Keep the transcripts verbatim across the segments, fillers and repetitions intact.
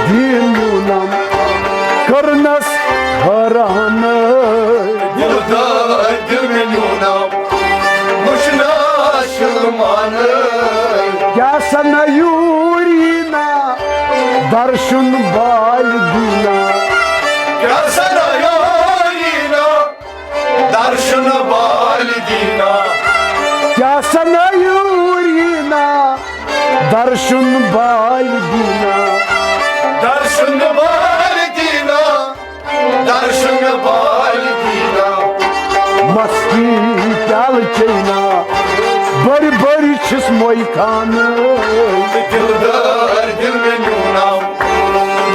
دین نیونم، کٔرنس حیران۔ دلدار دل مےٚ نیونم، وٕچھنس شلمان۔ کیٛاہ سا نہ یوٗر یی نا، درشن بال دینا۔ کیٛاہ سا نہ یوٗر یی نا، درشن بال دینا۔ کیٛاہ سا نہ یوٗر یی نا، درشن بال دینا۔ درشن بال دینا، درشن بال دینا۔ مستی پیال چینا، بر بر چھس موی خان۔ دلدار دل مےٚ نیونم،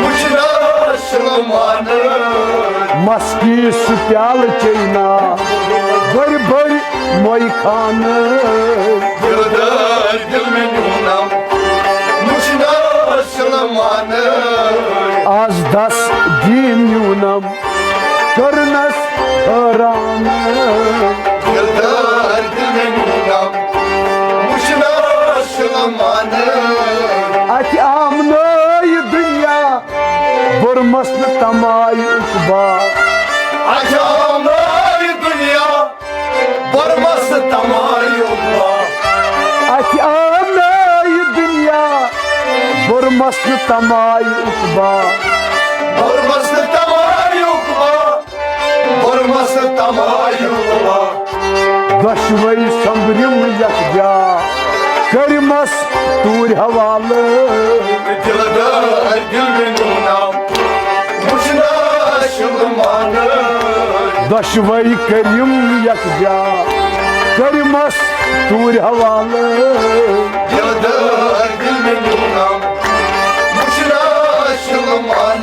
وٕچھنس شلمان۔ مستی سُہ پیالہٕ چیٚیہِ نا، بٔرۍ بٔرۍ موٚے خانہٕ۔ دلدار دل مےٚ نیونم، وٕچھنس شلمان۔ از دس دیٖن نیونم، کٔرنس حٲران۔ دلدار دل مےٚ نیونم، وٕچھنس شلمان۔ اتہِ آمنٲے دُنیا، بوٚرمس نہٕ تماے عقبا۔ اچھا آمنٲے دُنیا، بوٚرمس نہٕ تماے عقبا۔ اچھا آمنٲے دُنیا، بوٚرمس نہٕ تماے عقبا۔ بوٚرمس نہٕ تماے عقبا، بوٚرمس نہٕ تماے عقبا۔ دۄشوے سۄمبرِم یکجا، کٔرمس توٗرۍ حوالہٕ۔ دلدار دل مےٚ نیونم، وٕچھنس شلمان۔ دۄشوے کٔرِم یکجا، کٔرمس توٗرۍ حوالہٕ۔ دلدار دل مےٚ نیونم، وٕچھنس شلمان۔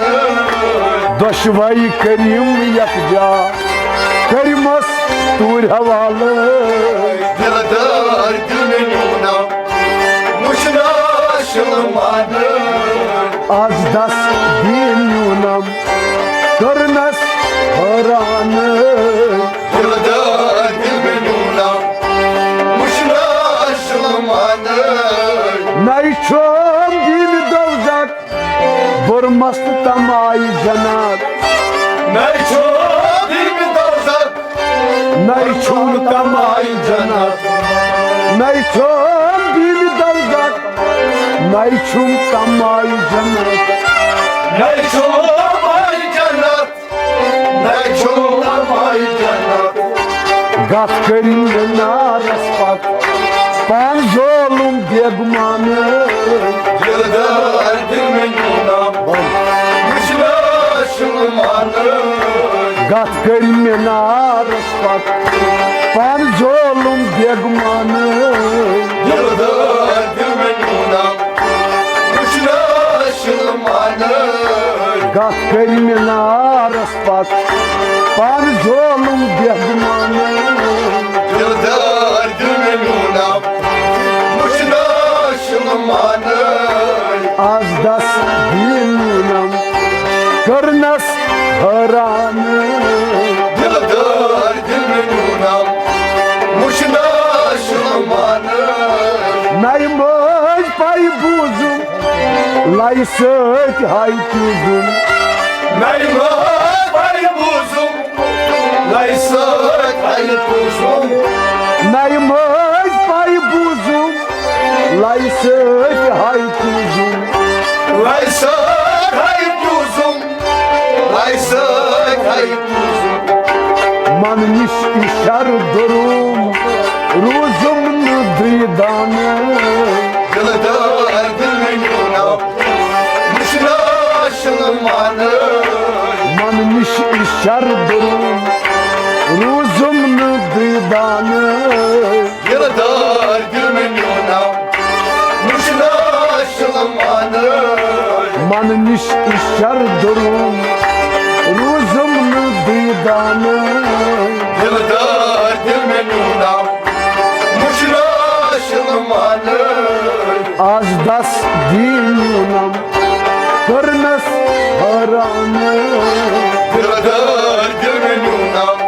دۄشوے کٔرِم یکجا، کٔرمس توٗرۍ حوالہٕ۔ دلدار دل مےٚ نیونم، وٕچھنس شلمان۔ از دس دیٖن نیونم، کٔرنس حٲران۔ دلدار دل مےٚ نیونم، وٕچھنس شلمان۔ نَے چھُم دیٖن دوزخ، بوٚرمس نہٕ تماے جنت۔ نَے چھُم دیٖن دوزخ، نَے چھُم تماے جنت۔ نَے چھُم دیٖن دوزخ، نَے چھُم تماے جنت۔ نَے چھُم تماے جنت، نَے چھُم تماے جنت۔ گتھ کٔرِن مےٚ نارس پتھ، پان ظٲلم بے گمان۔ دلدار دل مےٚ نیونم، وٕچھنس شلمان۔ گتھ کٔرِن مےٚ نارس پتھ، پان ظٲلم بے گمان۔ دلدار دل مےٚ نیونم، وٕچھنس شلمان۔ گتھ کٔرِن مےٚ نارس پتھ، پان ظٲلم بے گمان۔ دلدار دل مےٚ نیونم، وٕچھنس شلمان۔ از دس دیٖن نیونم، کٔرنس حٲران۔ دلدار دل مےٚ نیونم، وٕچھنس شلمان۔ نَے مٲج پَے بوٗزُم، لَے سۭتۍ ہاے پیوٗزُم۔ نَے مٲج پَے بوٗزُم، لَے سۭتۍ ہاے پیوٗزُم۔ نَے مٲج پَے بوٗزُم، لَے سۭتۍ ہاے پیوٗزُم۔ لَے سۭتۍ ہاے پیوٗزُم۔ لَے سۭتۍ ہاے پیوٗزُم۔ من نِش اِشارٕ دوٚرُم، روٗزُم نہٕ دُیہِ دانہٕ۔ دلدار دل مےٚ نیونم، وٕچھنس شلمان۔ من نِش اِشارٕ دوٚرُم، روٗزُم نہٕ دُیہِ دانہٕ۔ دلدار دل مےٚ نیونم، وٕچھنس شلمان۔ من نِش اِشارٕ دوٚرُم، روٗزُم نہٕ دُیہِ دانہٕ۔ دلدار دل مےٚ نیونم، وٕچھنس شلمان۔ از دس دیٖن نیونم، کٔرنس حٲران۔ دلدار دل مےٚ نیونم،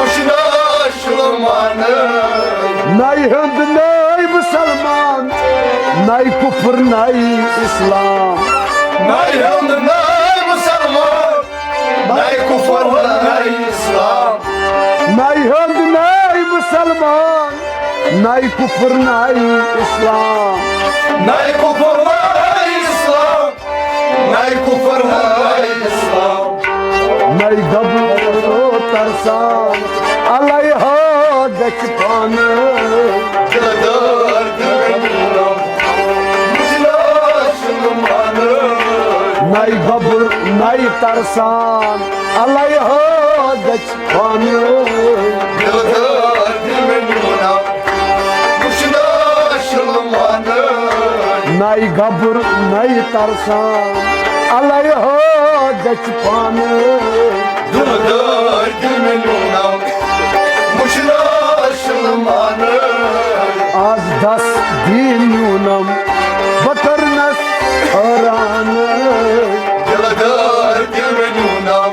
وٕچھنس شلمان۔ نَے ہیوٚند نَے مُسلمان، نَے کُفر نَے اِسلام۔ نَے ہیوٚنٛد نَے مُسلمان، نَے کُفر نَے اِسلام۔ نَے ہیوٚنٛد نَے مُسلمان، نَے کُفر نَے اِسلام۔ نَے کُفر نَے اِسلام، نَے کُفر نَے اِسلام۔ نَے گبرو ترسان، اَلَے ہا گژھِ پانہٕ۔ دِلدار دِلدار نَے گبر نَے ترسان، اَلَے ہا گژھِ پانہٕ۔ دِلدار دِل مےٚ نیونم، وٕچھنا شِلمانہٕ۔ نَے گبر نَے ترسان، اَلَے ہا گژھِ پانہٕ۔ دِلدار دِل مےٚ نیونم، وٕچھنا شِلمانہٕ۔ آز دس دی نیونم، بہٕ کٔرنس حٲران۔ دِلدار دِل مےٚ نیونم،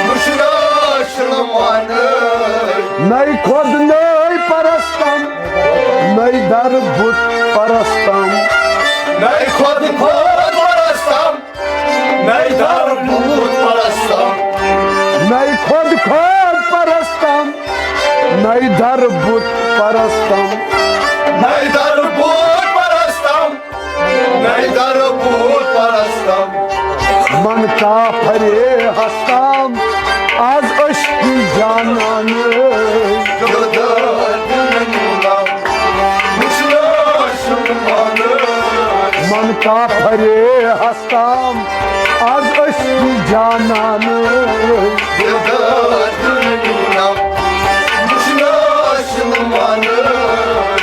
وٕچھنا شِلمانہٕ۔ نَے خۄد نَے پرستم، نَے در بت پرستم۔ نَے خۄد خۄد پرستم، نَے در بت پرستم۔ نَے خۄد خۄد پرستم، نَے در بت پرستم۔ نَے در بت پرستم، نَے در بت پرستم۔ من کافرے ہستم، آز عشقی جانان۔ دِلدار دِل مےٚ نیونم، وٕچھنا شِلمانہٕ۔ من کافرے ہستم، آز عشقی جانان۔ دِلدار دِل مےٚ نیونم، وٕچھنا شِلمانہٕ۔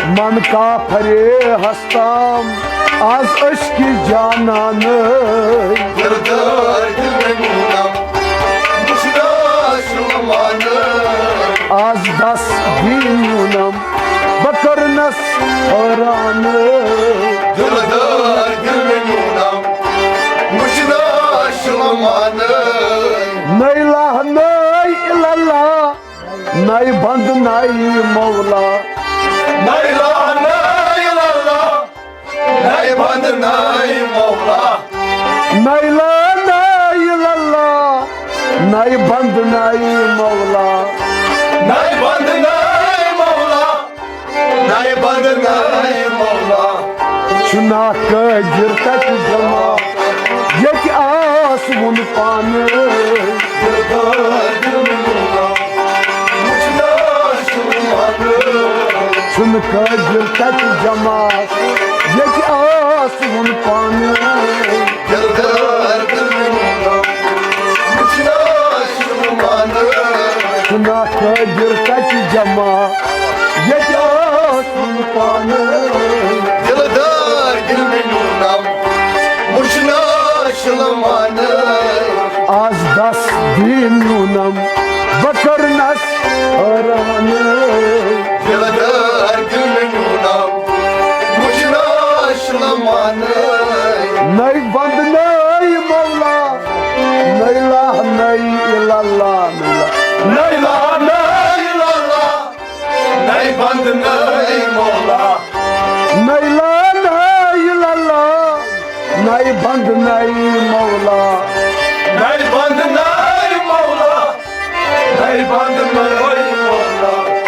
من کافرے ہستم، آز عشقی جانان۔ دِلدار دِل مےٚ نیونم، وٕچھنا شِلمانہٕ۔ آز دس دی نیونم، بہٕ کٔرنس حٲران۔ دِلدار دِل مےٚ نیونم، وٕچھنا شِلمانہٕ۔ نَے لا نَے الا اللہ، نَے بند نَے مولا۔ نَے لا نَے الا اللہ، نَے بند نَے مولا۔ نَے لا نَے الا اللہ، نَے بند نَے مولا۔ نَے بند نَے مولا، نَے بند نَے مولا۔ چھُنا قٲدِر تَتہِ جمع، ییٚتہِ آس وُن پانہٕ۔ دِلدار دِل مےٚ نیونم، وٕچھنا شِلمانہٕ۔ چھُنہٕ قٲدِر تَتہِ جمع، ییٚتہِ آس وُن پانہٕ۔ دِلدار دِل مےٚ نیونم، وٕچھنا شِلمانہٕ۔ چھُنا قٲدِر تَتہِ جمع، ییٚتہِ آس وُن پانہٕ۔ دِلدار دِل مےٚ نیونم، وٕچھنا شِلمانہٕ۔ آز دس دی نیونم، بہٕ کٔرنس حٲران۔ دِلدار دِل مےٚ نیونم، وٕچھنا شِلمانہٕ۔ نَے بند نَے مولا، نَے لا نَے الا اللہ، نَے لا۔ نَے لا نَے الا اللہ، نَے بند نَے مولا۔ نَے لا نَے الا اللہ، نَے بند نَے مولا۔ نَے بند نَے مولا، نَے بند نَے مولا۔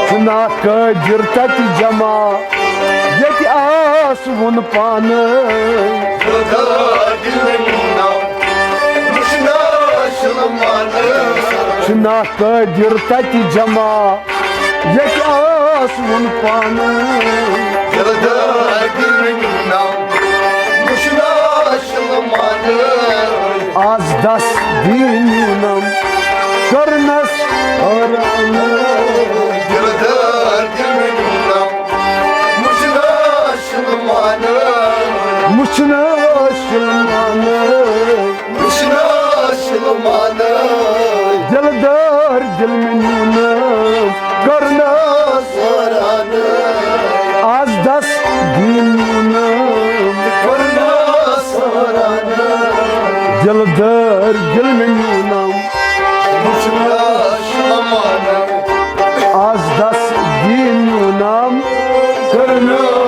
چھُنا قٲدِر تَتہِ جمع، ییٚتہِ آس وُن پانہٕ۔ دِلدار دِل مےٚ نیونم، وٕچھنا شِلمانہٕ۔ چھُنا قٲدِر تَتہِ جمع، ییٚتہِ آس وُن پانہٕ۔ دِلدار دِل مےٚ نیونم، وٕچھنا شِلمانہٕ۔ آز دس دی نیونم، کٔرنس حٲران۔ دِلدار دِل مےٚ نیونم، وٕچھنا شِلمانہٕ۔ وٕچھنا شِلمانہٕ۔ وٕچھنا شِلمانہٕ۔ دِلدار دِل مےٚ نیونم، کٔرنس حٲران۔ آز دس دی نیونم، کٔرنس حٲران۔ دِلدار دِل مےٚ نیونم، وٕچھنا شِلمانہٕ۔ آز دس دی نیونم، کٔرنس